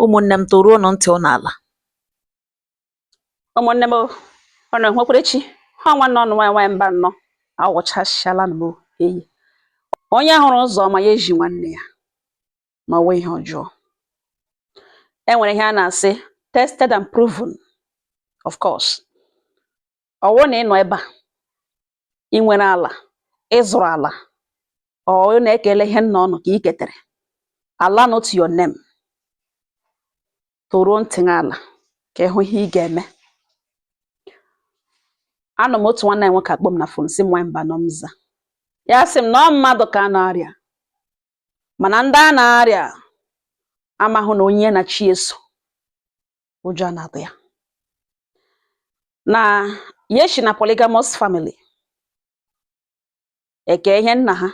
Ụmụnne m, toruo nụ ntị ụnụ ala. Ụmụnne m, ọ na nwekwarechi ha nwanne ọnụ nwaanyị nwaanyị mba nnọọ awụchasịala m eyi. Onye hụrụ ụzọ ọma ya eji nwanne ya na ọwa ihe ọjọọ. E nwere ihe a na-asị tested and proven. Of course, ọ bụrụ na ị nọ ebe a, ị nwere ala, ịzụrụ ala, ọ na-ekele ihe nna ọnụ ka ị ketere ala, not your name, toruo ntị gị ala ka ịhụ ihe ị ga-eme. Anọ m otu nwanne ya nwoke akpọ m na phone, sị m, "Nwanyị mba nọ m za." Ya sị m na ọ mmadụ ka a na-arịa, mana ndị a na-arịa amahụ na onye na chi eso ụjọ a na-atụ ya na ya esi na polygamous family eke ihe nna ha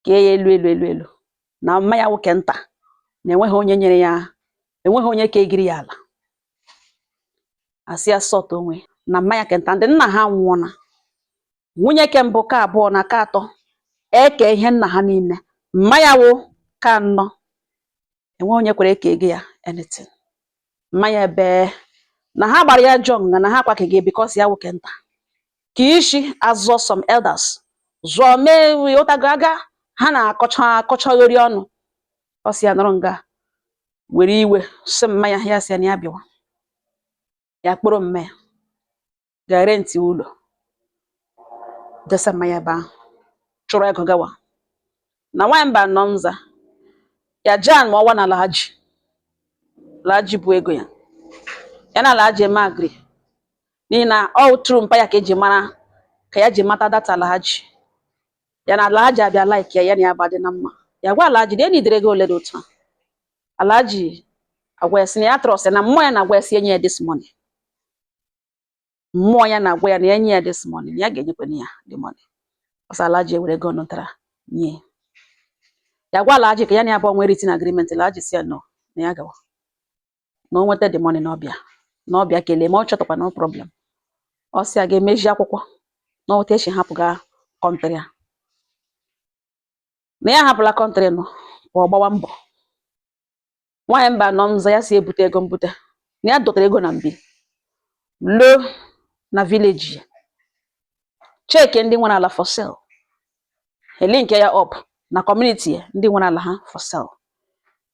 kee ya elu elu elu elu, na mma ya nwoke nta na enweghị onye nyere ya, enweghị onye kegiri ya ala. Asị ya sọt onwe na mma ya kenta ndị nna ha nwụọna, nwunye ke mbụ, ka abụọ na ka atọ eke ihe nna ha niile, mma ya wụ ka anọ, enweghị onye kwere eke ego ya anything. Mma ya ebe na ha gbara ya jọ nga na ha akwakeghị because ya nwoke nta ka isi azụọ. Some elders zụọ mee ụtago aga ha na-akọcha akọchaghori ọnụ. Ọ sị ya nọrọ nga were iwe sị mma ya, ya sị ya na ya bịawa, ya kpọrọ mma ya ga rent ụlọ, desa mma ya ebe ahụ, chụrụ ego gawa. Na nwaanyị mba nọ nza ya jan ma ọwa na alhaji, alhaji bụ ego ya, ya na alhaji eme agree, n'ihi na ọ tụrụ mpa ya ka eji mara ka ya ji mata data alhaji. Ya na alhaji abịa like ya, ya na ya badị na mma. Ya gwa alhaji na enidere ego ole dị otu a. Alhaji agwa ya sị na ya trust na mmụọ ya na-agwa ya sị enye ya this money. Mmụọ ya na-agwa ya na ya enye ya this money, na ya ga-enyekwana ya the money. Ọsọ alhaji ewere ego nụtara nye ya. Gwa alhaji ka ya na ya abụọ nwee written agreement. Alhaji si ya no, na ya gawa, na o nweta the money na ọbịa, na ọbịa kelee ma ọ chọtakwa, no problem. Ọ sị ya ga-emeji akwụkwọ na otu esi hapụ ga country a, na ya ahapụla country nọ ka ọ gbawa mbọ. Nwaanyị mba nọ nza ya si ebute ego mbute, na ya dọtara ego na mbi loo na village ya, cheke ndị nwere ala for sale, link ya up na community ya, ndị nwere ala ha for sale.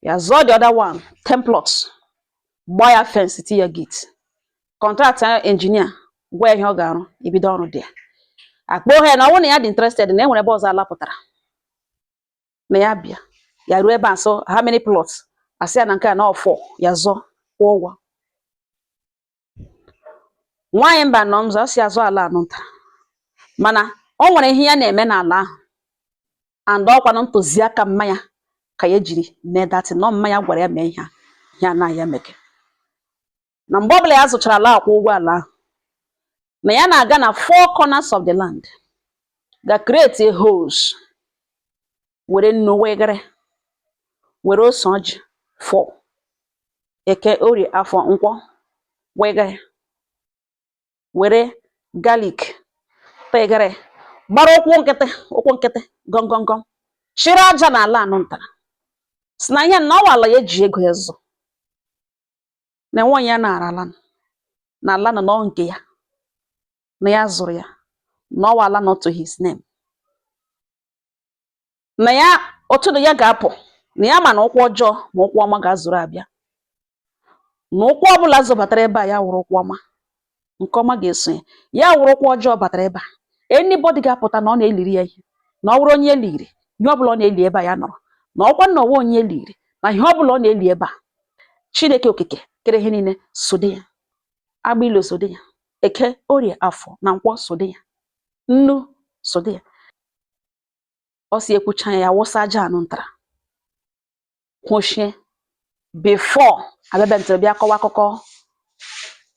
Ya zụọ the other one, 10 plots, gbaa ya fence, ti ya gate, contract ya engineer, gwa ya ihe ọ ga-arụ, ebido ọrụ dị ya. Akpọ ha na ọ bụrụ na ya dị interested, na e nwere ebe ọzọ ala pụtara, na ya bịa. Ya ruo ebe a, so how many plots? Asị ya na nke a na ọ four. Ya zụọ, kwụọ ụgwọ. Nwaanyị mba nọ nzọ, ọ si azụ ala anụ nta, mana o nwere ihe ya na-eme n'ala ahụ, and ọkwanụ ntụziaka mmanya ka ya jiri mee datin nọ. Mmanya gwara ya mee ihe a, ihe anaghị ya meke na mgbe ọbụla ya zụchara ala, akwụ ụgwọ ala ahụ, na ya na-aga na four corners of the land, ga create a holes, were nnu wegere, were ose ọjị four, Eke, Orie, Afọ, Nkwọ, wegere, were garlic tegere, gbara ụkwụ nkịtị, ụkwụ nkịtị gọngọngọn, chịrị aja n'ala anụ ntara, si na ihe na ọwa ala ya eji ego ya zụ, na enwe ya nara ala, na ala nọ nọ nke ya, na ya zụrụ ya, na ọwa ala not to his name, na ya otu na ya ga-apụ, na ya ma na ụkwụ ọjọọ ma ụkwụ ọma ga-azụrụ abịa, na ụkwụ ọbụla zọbatara ebe a, ya wụrụ ụkwụ ọma, nke ọma ga-eso ya. Ya wụrụ ụkwụ ọjọọ batara ebe a, anybody ga-apụta na ọ na-eliri ya ihe, na ọ bụrụ onye eliri ihe ọbụla ọ na-eli ebe a, ya nọrọ na ọkwa na ọwa onye eliri na ihe ọbụla ọ na-eli ebe a, Chineke okike kere ihe niile sode ya, agbilo sode ya, Eke, Orie, Afọ na Nkwọ sode ya, nnu sode ya. Ọ si ekwucha ya, ya wụsa aja anụ ntara kwụchie before abịabịa ntịrị bịa kọwa akụkọ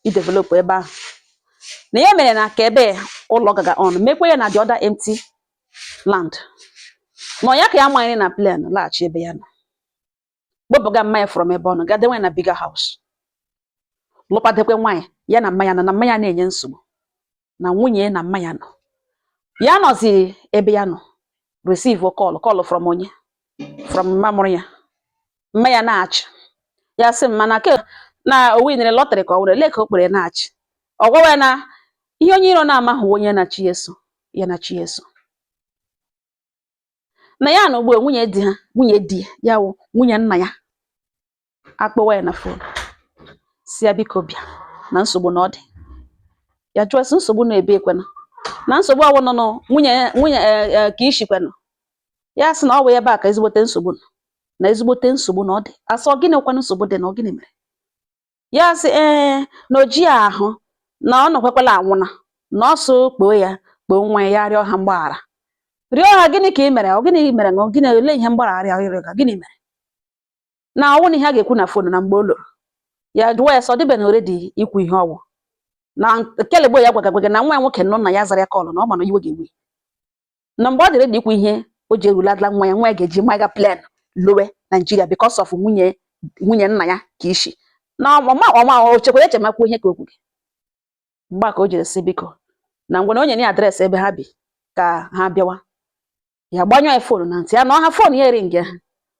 idevelop ebe ahụ, na ya mere na ka ebe ụlọ gaga on mekwa ya na the other empty land nọ ya, ka ya manyere na plane laghachi ebe ya nọ, kpọpụga mmanya from ebe ọ nọ, ga dewe na bigger house, lụkwadekwe nwaanyị ya na mmanya nọ, na mmanya na-enye nsogbu na nwunye ya na mmanya nọ. Ya nọzi ebe ya nọ, receive call from onye, from mma mụrụ ya. Mmanya na-achị Ya sị m mana ke na o winere lottery ka ọ were lee ka o kpere na-achị. Ọ gwawa ya na ihe onye iro na-amaghị onye na-achị ya eso ya na-achị ya eso na ya na ugbu a nwunye di ha, nwunye di ya, ya wụ nwunye nna ya, akpọwa ya na phone, si ya biko bịa na nsogbu na ọ dị. Ya jụọ sị nsogbu na ebe ekwena na nsogbu ọwụ nọ nọ nwunye nwunye ka ishikwenụ. Ya sị na ọ wụ ebe a ka ezigbote nsogbu nọ, na ezigbote nsogbu na ọ dị. Asọ gịnị kwanụ nsogbu dị na ọ gịnị mere? Ya sị ee, na o ji ahụ na ọ nọkwakwala anwụna na ọ sụ kpoo ya kpoo nwa ya, ya rịọ ha mgbaghara. Rịọ ha gịnị ka ị mere? Ọ gịnị mere ṅụ? Gịnị olee ihe mgbaghara rịọ ga gịnị mere? Na ọwụ na ihe a ga-ekwu na phone na mgbe o loro. Ya jụọ ya sị ọ dịbe na already ikwu ihe ọwụ na kelegbo ya gwagagwaga na nwa ya nwoke nọ na ya zara ya call, na ọ ma na iwe ga-ewe na mgbe ọ dị ready ikwu ihe o ji eruladala nwa ya, nwa ya ga-eji maga plane lowe Nigeria because of nwunye nwunye nna ya ka ishi na ọma ọma o chekwara eche makwu ihe ka okwu gị. Mgbe a ka o jiri sị biko na ngwa na o nyere ya address ebe ha bi ka ha bịawa. Ya gbanyụọ ya phone na ntị ya na ọha phone ya ering ha.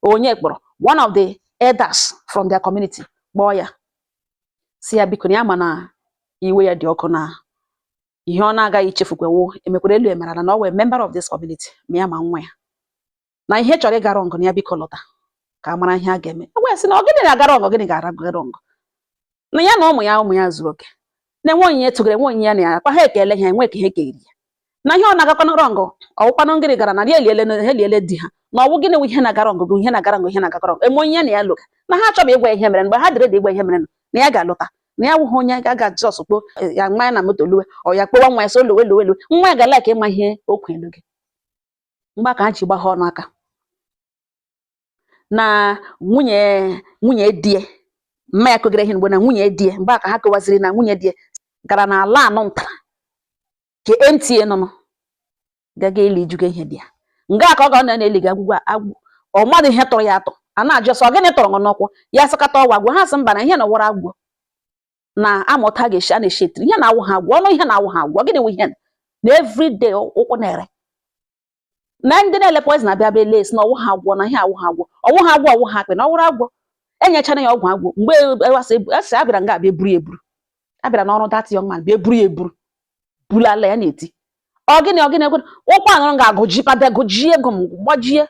Onye kpọrọ one of the elders from their community kpọọ ya, si ya biko na ya ma na iwe ya dị ọkụ, na ihe ọ na-agaghị ichefukwewo emekwara elu emerala na ọ wee member of this community, ma ya ma nwa ya na ihe chọrọ ịga wrong, na ya biko lọta ka a mara ihe a ga-eme. Gwa sị na ọ gịnị na-aga wrong, gịnị ga-aga wrong, na ya na ụmụ ya, ụmụ ya zuru oke, na enwe onyinye tụgara enwe onyinye ya na ya akwa ha ekele ha enwe ka ha ekeri ya, na ihe ọ na-agakwanụ wrong ọwụkwanụ ngịrị gara na ya eliele ha eliele di ha, na ọwụ gịnị wụ ihe na-aga wrong bụ ihe na-aga wrong, ihe na-aga wrong eme onye ya na ya lụga na ha achọghị ịgwa ihe mere. Mgbe ha dịrị dị ịgwa ihe mere na ya ga-alụta, na ya wụghị onye ga-aga just kpo ya nwa ya na moto luwe ọ ya kpowa nwa ya so lowe lowe lowe, nwa ya ga like ịma ihe okwu elu gị. Mgbe ka ha ji gbagha ọnụ aka na nwunye nwunye di ya, mma ya kogere ihe mgbe na nwunye di ya, mgbe a ka ha kowaziri na nwunye di ya gara n'ala anọ ntara ke MTA nọ gaga eli ijuga ihe dị ya nga ka ọ ga na na-eliga agwụgwọ agwụ ọ mmadụ ihe tụrụ ya atọ a na-ajụ sọ gịnị tọrọ gị n'ụkwụ? Ya sịkata ọwa agwụ. Ha sị mba, na ihe na wara agwụ na amụta ga-esi a na-esi etiri ihe na-awụ ha agwụ ọnụ, ihe na-awụ ha agwụ gịnị wụ ihe na everyday ụkwụ na-ere na ndị na-ele poison abịa bịa lee si na ọwụ ha agwọ, na ihe awụ ha agwọ, ọwụ ha agwọ, ọwụ ha akpị na ọwụrụ agwọ enyechana ya ọgwụ agwụ. Mgbe ewasị abịara nga abịa eburu ya eburu abịara n'ọrụ that young man bịa eburu ya eburu bulala ya na-eti ọ gịnị, ọ gịnị ụkwụ anọrọ ga-agụji kpada gụjie ego m gbajie,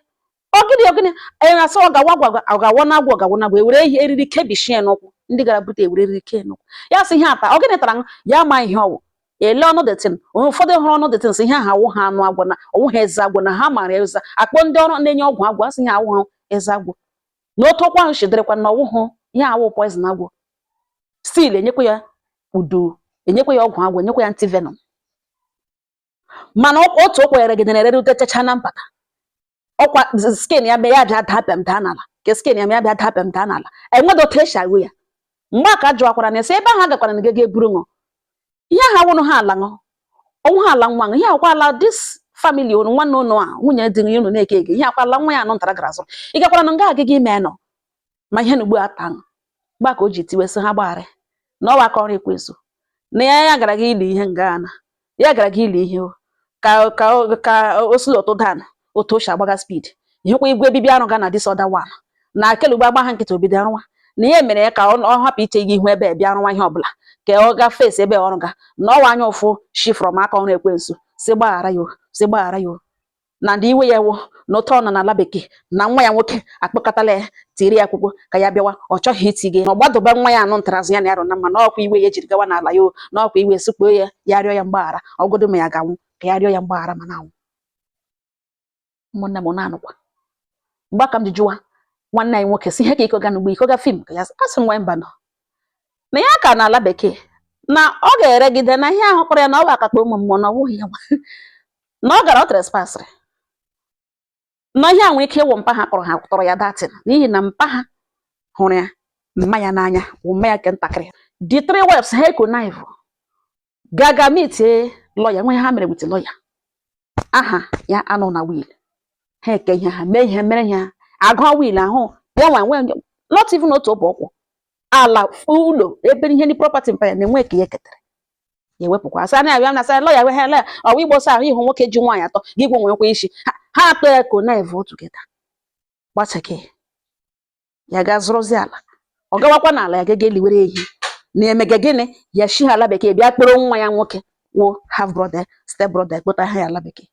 ọ gịnị, ọ gịnị enye asị ọ gawa agwa ọ gawa na agwọ ọ gawa na agwọ ewere ihe eriri kebishie ya n'ụkwụ ndị gara bute ewere eriri kee n'ụkwụ ya sị ihe ata ọ gịnị tara ya ama ihe ọwụ ele ọnụ detin ụfọdụ hụrụ ọnụ detin sị ihe ahụ awụ ha anụ agwọ na ọwụ ha eze agwọ na ha mara eze akpọ ndị ọrụ na-enye ọgwụ agwọ asị ihe awụ ha eze agwọ na otu ọkwa ahụ shiderekwa na ọwụ hụ ihe awụ poison agwọ, still enyekwa ya udu, enyekwa ya ọgwụ agwọ, enyekwa ya antivenom, mana otu ụkwụ eregidere erere utechacha na mpata ọkwa skin ya mee ya bịa daa pịam daa n'ala ka skin ya mee ya bịa daa pịam daa n'ala enweghị otu esi agụ ya. Mgbe a ka jụwakwara na esi ebe ahụ agakwara na gaga eburu ṅụ ihe ahụ awụrụ ha ala ṅụ ọnwụ ha ala nwa ṅụ ihe akwa ala this family unu nwanne unu a nwunye di unu na-eke ege ihe akwa ala nwa ya anọ ntara gara azụ ị gakwara na nga agịga ime nọ ma ihe na ugbu a taa mgbe a ka o ji tiwesị ha gbaghara na ọwa aka ọrụ ekwensu na ya ya gara ga ili ihe nga na ya gara ga ili ihe o ka o si otu dan otu o si agbaga speed ihekwa igwe bibi arụ ga na this other one na kelugbo agba ha nkịtị obido arụwa na ihe mere ya ka ọ hapụ iche gị ihu ebe bịa arụwa ihe ọbụla ka ọ ga face ebe ọrụ ga na ọwa anya ụfụ shi from aka ọrụ ekwensu, si gbaghara ya o, si gbaghara ya o, na ndị iwe ya wụ na otu ọ nọ n'ala bekee na nwa ya nwoke akpọkọtala ya tiri ya akwụkwọ ka ya bịawa ọ chọghị iti gị na ọ gbadobe nwa ya anụ ntara azụ ya na ya rụ na mma na ọkwa iwe ya ejiri gawa n'ala ya o, na ọkwa iwe sukpuo ya ya rịọ ya mgbaghara ọgọdụ ma ya ga-anwụ ka ya rịọ ya mgbaghara ma na-anwụ. Ụmụnne m na-anụkwa mgbe aka m ji jụwa nwanne anyị nwoke si ihe ka iko ga n'ugbo iko ga fim ka ya asị m nwa mba nọ na ya ka n'ala bekee na ọ ga-eregide na ihe ahụ kpọrọ ya na ọ bụ akakpa ụmụ mmụọ na ọ bụghị ya nwa na ọ gara ọ trespassịrị na ihe a nwere ike ịwụ mpa ha kpọrọ ha tọrọ ya datin n'ihi na mpa ha hụrụ ya mma ya n'anya wụ mma ya nke ntakịrị. The three wives ha connive gaga meet lawyer nwe ha mere with lawyer aha ya anọ na will ha eke ihe ha mee ihe mere ihe ha agụọ will ahụ ya nwa nwe not even otu ụbụ ụkwụ ala ụlọ ebe ihe ndị property mpa ya na-enwe ka ya ketara ya ewepụkwa asa na-abịa na asa lawyer wee lawyer ọwa igbo sa ahụ ịhụ nwoke ji nwaanyị atọ gị gwa nwekwa isi ha atọ ya connive together gbachake ya ga zụrụzi ala. Ọ gawakwa n'ala ya gaga eliwere ehi na-emege gịnị ya shi ha ala bekee bịa kpọrọ nwa ya nwoke wụ half brother, step brother, kpọta ha ya ala bekee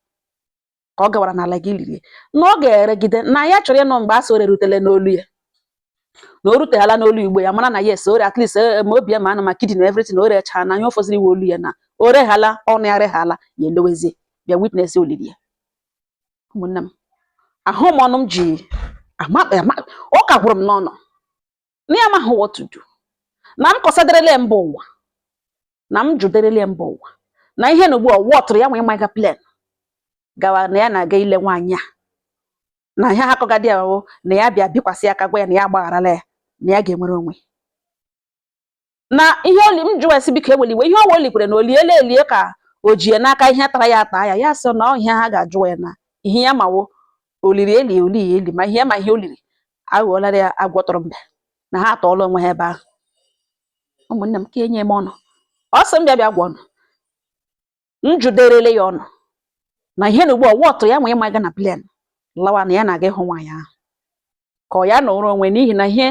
ka ọ gawara n'ala gị liri na ọ ga-eregide na ya chọrọ ịnụ mgbe asị o rerutele n'olu ya, na o ruteghala n'olu igbo ya mara na yes, ore at least ma obi ya ma anụ ma kidney na everything o rechaa na ihe ọ fọziri iwe olu ya na o reghala ọnụ ya reghala ya elowezie bịa witness olili ya. Ụmụnne m, ahụ m ọnụ m ji ama ama ụka gwụrụ m n'ọnụ na ya amaghị what to do, na m kọsaderele mba ụwa, na m jụderele mba ụwa na ihe na ugbu a wọtụrụ ya nwe ịmaga plane gawa na ya na-aga ile nwaanyị a na ihe ha akọgadị ya wụ na ya bịa bikwasị aka gwa ya na ya agbagharala ya, na ya ga-enwere onwe na ihe oli m jụwa esi. Biko eweli iwe, ihe ọwa olikwere na oliele elie ka o jie n'aka ihe tara ya ata ya, ya sị na ọ ihe ha ga-ajụwa ya na ihe ya mawo oliri eli oli eli ma ihe ma ihe o liri aghọọlara ya agwọ tọrọ mbe na ha atọọla onwe ha ebe ahụ. Ụmụnne m, ka enye m ọnụ ọ sị m bịa bịa gwa ọnụ m jụderele ya ọnụ na ihe na ugbu a wọtụ ya nwe ịma na plane lawa na ya na-aga ịhụ nwaanyị ahụ ka ọ ya nọrọ onwe, n'ihi na ihe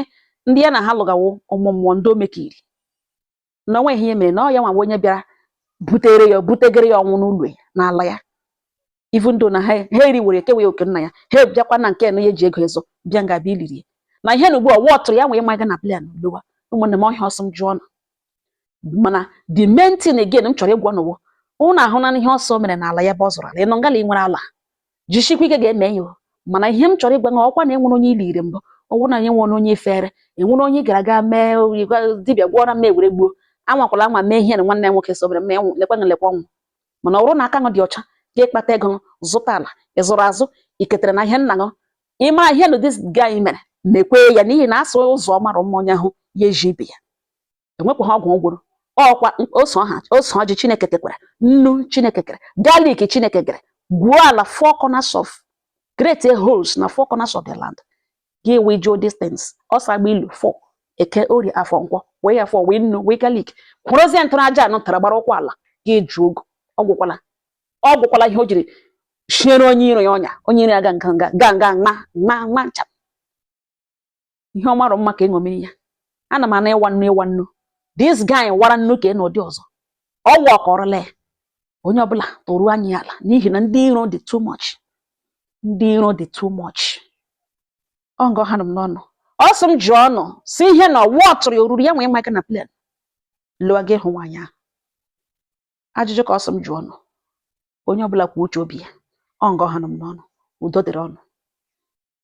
ndị ya na ha lụgawo ụmụ mmụọ ndị omekiri na onwe ihe mere na ọ ya nwa onye bịara butere ya butegere ya ọnwụ n'ụlọ ya n'ala ya, even though na ha eriwere ekewe oke nna ya, ha bịakwa na nke na ya eji ego ezo bịa nga bịa iliri ya na ihe na ugbu a wọtụrụ ya nwe ịma na plane lowa. Ụmụnne m, ọhịa ọsọ m jụọ ọnụ, mana the main thing again m chọrọ ịgwa n'ụwa ụnụ ahụ na ihe ọsọ mere n'ala ya ebe ọ zụrụ ala ịnọ ngala ị nwere ala jisikwa ike ga-eme ya o. Mana ihe m chọrọ ịgwa gị, ọkwa na enwere onye iliri mbụ, ọwụ na enwere onye fere, enwere onye gara aga mee dibịa gwọrọ m ewere gbuo, anwakwala anwa mee ihe na nwanne ya nwoke sobere m lekwa gị lekwa ọnwụ. Mana ọ bụrụ na aka gị dị ọcha, ga ịkpata ego zụta ala ị zụrụ azụ ị ketere na ihe nna gị ịma ihe na this guy mere mekwe ya, n'ihi na asụ ụzọ ọ mara mma onye hụ ya eji ibe ya enwekwa ha ọgwụ ụgwụrụ ọkwa ose ọha ose ọjị Chineke kekwara, nnu Chineke kere, garlic Chineke kere, gwuo ala four corners of create a holes na four corners of the land gị wee jụọ distance ọsọ agba ilu four, Eke, Orie, Afọ, Nkwọ, wee ya four, wee nnu, wee garlic, kwụrụzie ntụrụ aja anọ tara gbara ụkwụ ala gị jụọ ogo ọgwụkwala ọgwụkwala ihe o jiri shiere onye iro ya ọnya, onye iro ya ga nga nga ga nga nma nma nma ncha ihe ọ marụ mma ka eṅomiri ya. Ana m ana ịwa nnu ịwa nnu, this guy wara nnu ka ị n'ụdị ọzọ ọwụ ọkọrọla ya. Onye ọbụla tụrụ anya ya ala n'ihi na ndị iro dị too much, ndị iro dị too much. Ọ ngọ ha nọ m n'ọnụ ọ sị m jụọ ọnụ si ihe na ọwụ ọtụrụ ya oruru ya nwee ịma na plane lụọ gị hụ nwaanyị ahụ. Ajụjụ ka ọ sị m jụọ ọnụ. Onye ọbụla kwuo uche obi ya. Ọ ngọ ha nọ m n'ọnụ. Udo dịrị ọnụ.